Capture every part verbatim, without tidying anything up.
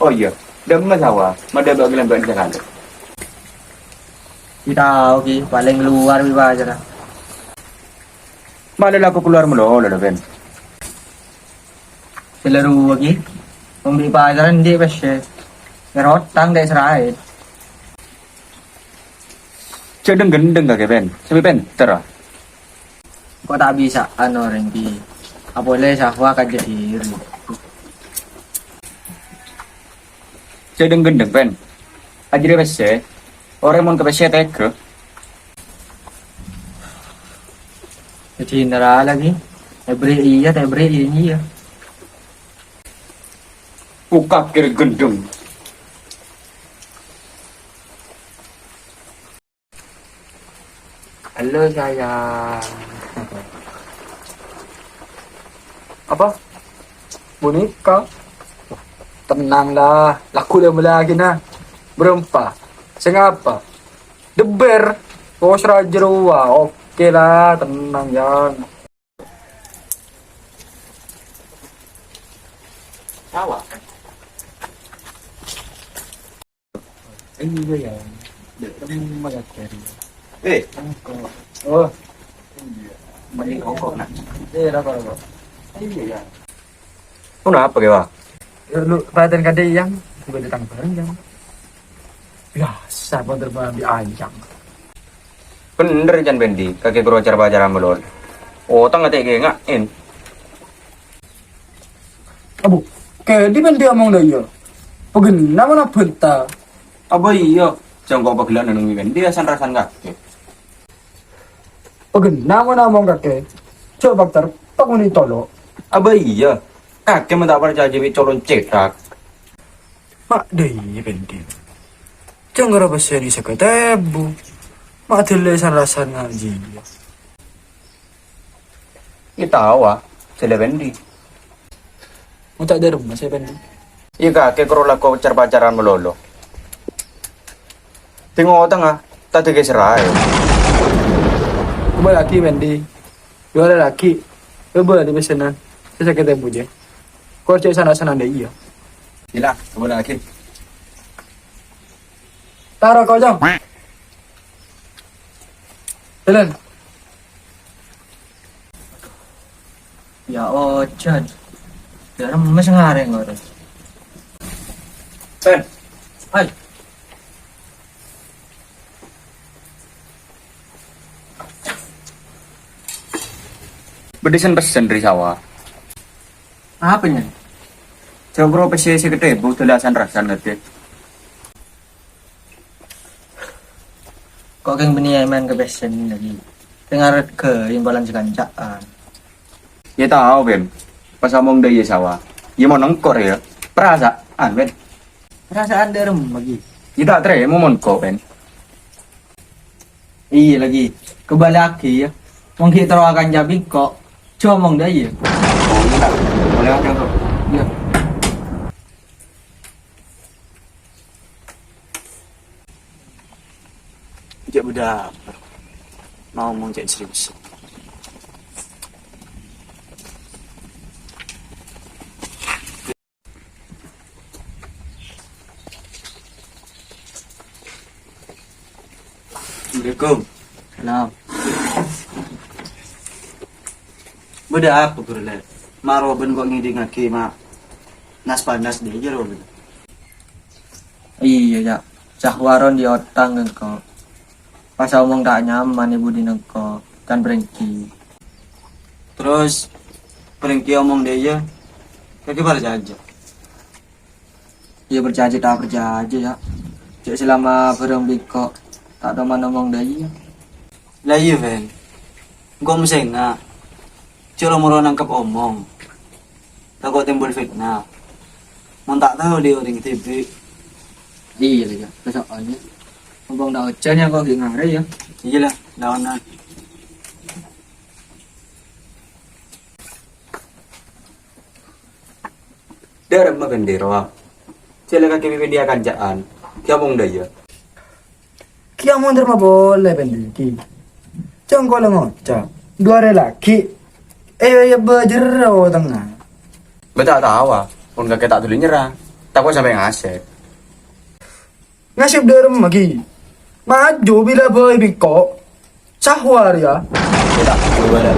Oh iyâ, dâ'emma sawa, ma' dâ' bâ' ghellâ' bâ'na sakalè. Ghi' tao, Ki, palèng kalowar bi' pacarra. Malè lako kalowar malolo, Bân. Sè la rowa, Ki, mon bi' pacarra andi' pèssè, ghâr otang dâ' Israel. Jhâ' dheng-ghendheng kakè, Bân. Sambi pènter, ah. Ko' ta' bisa'an orèng, Ki. Apolè Sahwa kajâ' iri. Jhâ' dheng-ghendheng, Bân. Ajâriyâ pèssè. Orèng mon ka pèssè tèghâ. Dhâddhi nèra lagi. Èbri iyâ, ta' èbri iyâ. Bukak kiri gendeng. Halo, sayang. Apa? Boneka? Tenanglah, laku dia lagi nah. Berempa. Sing apa? Deber. Oh, serajerowa. Oke lah, tenang, Yang. Sawa. Iyâ, Yang. Dek, kamu malah cari. Eh, kongko. Oh. Iyâ. Bâli kongko, nah. Eh, rokok, rokok. Iyâ, Yang. Kenapa, Kewa? Ya, lu perhatian kadè, Yang. Tiba datang bareng, Yang. Biasa, motor bâbi ayam. Bhender can Pendi, kakè buru car-pacaran malolo. Otang ate' kènga'en. Abu, kèdi Pendi omong dâ' iyâ? Paghenna mon abhânta. Abâ iyâ, jhâ' engko' pagellâ' neng Pendi asan-rasan kakè. Paghenna mon omong kakè, jhâ' pakter, pakmoni tolo'. Abâ iyâ, kakè mon ta' parcajâ bi' colon cetak. Ma' dâ' iyâ Pendi. Jhâ' ngara pèssèna sèket èbu. Ma' dâlâ san-rasan ngajhi. Iyâ tao, ah, sè la Pendi. Mon ta' dâremma sè Pendi. Iyâ kakè karo lako car-pacaran malolo. Tèng otangnga, ta' dâgâ sèraè. Kembali lagi, Pendi. Dua hari lagi, coba di pesanan. Saya sakit tempo je. Kau cek sana-sana deh, iya. Gila, coba lagi. Taro kocong. Jalan. Ya ojan. Ya remes ngareng terus. Pen. Hai. Bâdâ sen-pèssen dâri sawa. Apa, Nyan? Jhâ' buru pèssè sè ghâddhâ, Bu, dâlâ san-rasan ghâddhâ. Ko' kèng bânnè èmèn ka pèssèna lagi. Tènga règhâ imbalan sakanca'an. Ya tao, Pen. Pas omong dâ' iyâ sawa. Ya mon engko' rè ya. Perasaan, Pen. Perasaan dâ' remma lagi. Ya ta' tarèma mon engko', Pen. Iyâ lagi. Kembali lagi ya. Mon ghi' terro akan jhâ' bi' engko'. Jhâ' omong dâ' iyâ. Oh, iyâ, Kak. Boleh aja, Kak. Iyâ. Jhâ' bâdâ apa? Mau ngomong jhâ' serius. Assalamualaikum. Salam. Bâdâ apa, Bro, Lè'? Ma' rowa bân ko' ngèdingngaghi ma' nas-panas dâ' iyâ, Bro. Iyâ, Cak. Sahwa ron dâri otang engko'. Pas omong ta' nyaman è budina engko', kan Prengki. Terros, Prengki omong dâ' iyâ, kakè parcajâ? Iyâ, parcajâ ta' parcajâ, Cak. Cè' salama bhâreng bi' engko' ta' toman omong dâ' iyâ. La iyâ, Pen. Engko' mèsèna. Jhâ' lo-moro nangkep omong. Tako' timbul fitnah. Mon ta' tao dâri orèng dhibi'. Iyâ, iyâ. Soalnya, mumpung ta' ojhân ya, ko' ghi' ngarè ya. Iyâ la, laonan. Dâremma bendera. Jhâ' la kakè bi' Pendi akanca'an. Ghi' omong dâ' iyâ. Ghi' omong dâremma polè, Pendi, ghi'. Cong kala ngoca'. Dua hari lagi. Eh, ya, bâjâr, oh, tengnga. Bâ' ta' tao, ah. Pon kakè ta' dhuli nyerra. Tako' sampè' ngasèp. Ngasèp dâremma ghi. Maju bilâ bhâi bi' engko'. Sahwa rèya. Iyâ, ta', coba dâ'.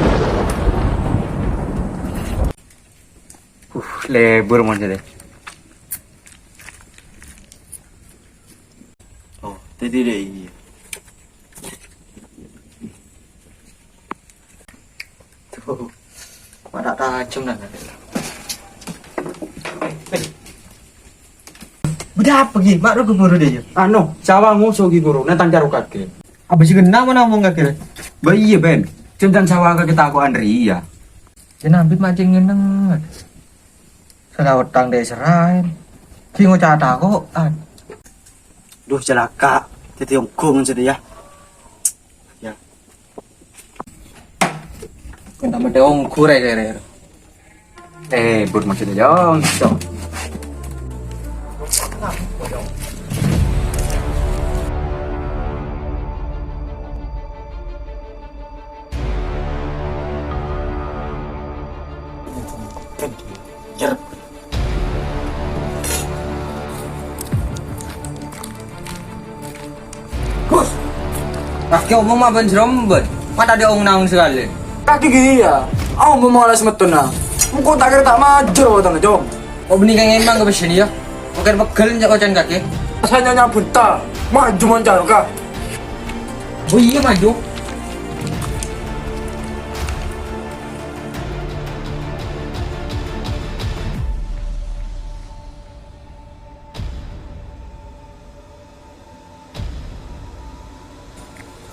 Uh, lebur mon dâ'. Oh, tadi deh, iyâ. Tuh, mana tajam dah. Bâdâ apa, Ghi? Mak, ro keburu deh, ya? Anu, sawah ngoso, Ghi Guru, nèng tang caro kakè. Apa sih kena mana omong kakè? Bâ iyâ, Ben. Cèntan sawah kakè tako' Andri, ya. Kena ambit mak cèng ngeneng. Salah otang deh serahin. Ghi ngoca' tako', an. Duh, celaka. Jadi ongkong sedih, ya. Ya. Kena mete ongkur, ya, kere. Eh, bur maksudnya, Jong. Jong. Gus, kakè omong ma' bân-sèrambân, ma' ta' dâ' ong-naong sakalè. Kakè ghi iyâ, omong malas mettonna. Engko' ta' kèra ta' majâr wâtana, Cong. Oh, bânnè kèng emang ka pèssèna, yâ. Oke, pegghel nya' oca'na kakè. Sanyanya bhunta, maju mon caro ka. Oh iyâ, maju.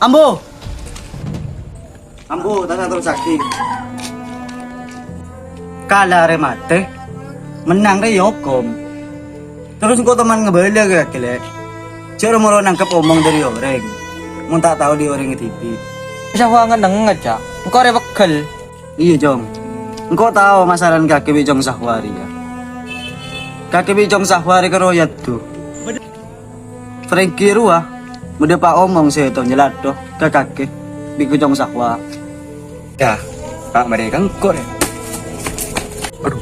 Ambo! Ambo, ta' terrosaghi. Kala arè matè, mennang rè èokom. Terros engko' toman ngabâlâ ka kakè, Lè'. Jhâ' ro-moro nangkep omong dâri orèng, mon ta' tao dâri orèng dhibi'. Sapa ngeneng, Ca'? Engko' arè pegghel. Iyâ, Cong. Engko' tao masalana kakè bi' Cong Sahwa rèya. Kakè bi' Cong Sahwa rè karoyat, Du. Franky rowa bâdâ paomong sèttong nyaladdhu ka kakè bi' Cong Sahwa. Yâ, Pak, marè ka engko' rè. Adhu,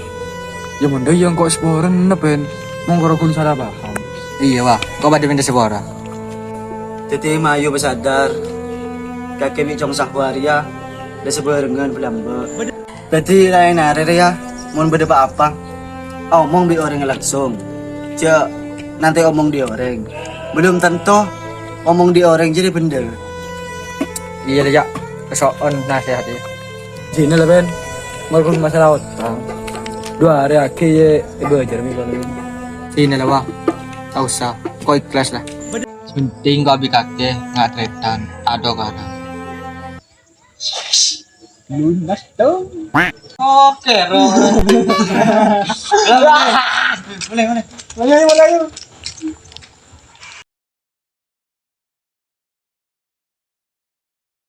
yâ mon dâ' iyâ engko' saporana, Ben. Mon karo ghun sala paham. Iyâ, Wa. Engko' padâ mènta sapora. Dhâddhi, mayu pasadar. Kakè bi' Cong Sahwa rèya la sabhârengan palambâ'. Dhâddhi, laèn arè rèya, mon bâdâ pa-apa, omong bi' orèng langsung. Jhâ' nantè omong dâri orèng. Belum tanto omong dâri orèng jârèya bhendher. Iyâ, Lè', Ca'. Kaso'on nasèhatè. Dinah la, Ben. Mon ghun masalah otang. Dua arè aghi' yâ èbâjâr bi' bâlâ. Dinah la, Wa. Ta' osa. Engko' ikhlas la. Sè pentèng engko' bi' kakè nga' trètan, ta' tokaran. Lunas, Tong. Oke, Ro. Boleh, boleh. Boleh, boleh.